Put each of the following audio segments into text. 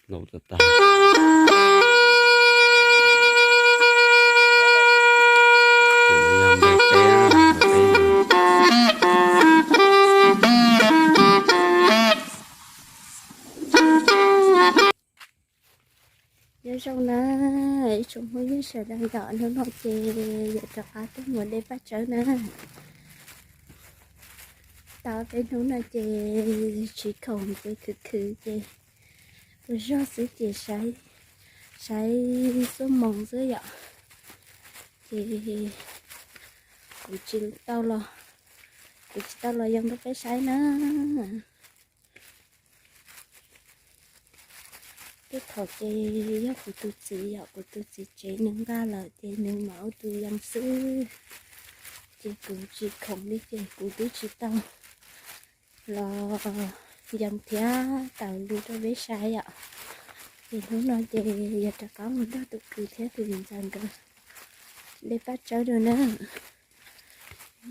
Ntaus tag tag. Nyob zoo na, ib tsoom phooj ywg sawv daws, hnub no ces yuav rov qab tuaj mus de paj tsawb na. Tau peb hnub no ces tsis khoom ces khwv khwv ces ua zog xwb ces saib, saib xuab moos xwb yom. Ces kuv tsis tau los, kuv tsis tau los yoo rau peb saib na. Tej thaum ces yog kuv tus txiv yom, kuv tus txiv tsev nws nqa lawm ces nws mam ua tus yoo xwb. Ces kuv tsis khoom li ces kuv twb tsis tau los yoo thiab taws li rau peb saib yom. Ces hnub no ces yuav rov qab mus nrog tus kwv thiab tus ntxhais nkawd de paj tsawb dua na.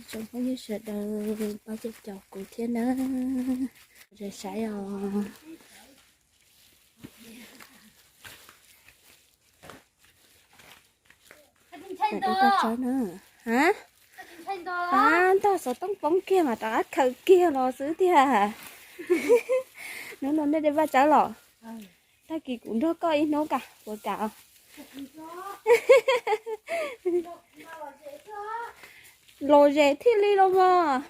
Tsoom phooj ywg sawv daws pab caum caum kuv thiab na. Ze saib os. Paj tsawb na. Ha? Ab, ntog xov tooj poob kiag mas rov qab khaws kiag los xwb tiag. Hnub no nej de paj tsawb los? Tag kis kuv nrog koj ib hnub ka puas kam? Los zes thiaj li los mas.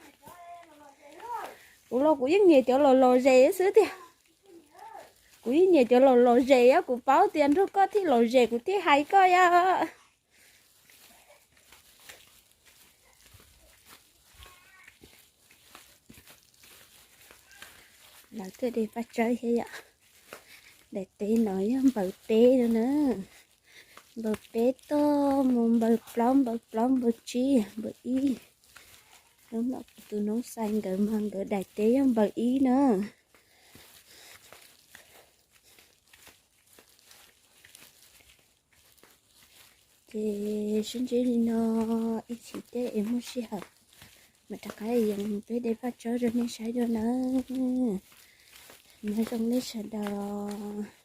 Kuv los kuv yeej nyiam cov los los zes xwb tiag. Kuv yeej nyiam cov los los zes, kuv paub tias nrog koj thiaj los zes kuv thiaj hais koj yom. Lawv tuaj de paj tsawb thiab yom. Daim teb no yog npaws peb no na. Npaws peb tuaj mus npaws plaub, npaws plaub, npaws tsib, npaws ib. Hnub no kuv tus noob xais nkawd mas nkawd daim teb yog npaws ib na. Ces sib ntsib li no ib chim tej es muaj sij hawm mam rov qab yoo peb de paj tsawb rau nej saib dua nawb. Nyob zoo nej sawv daws.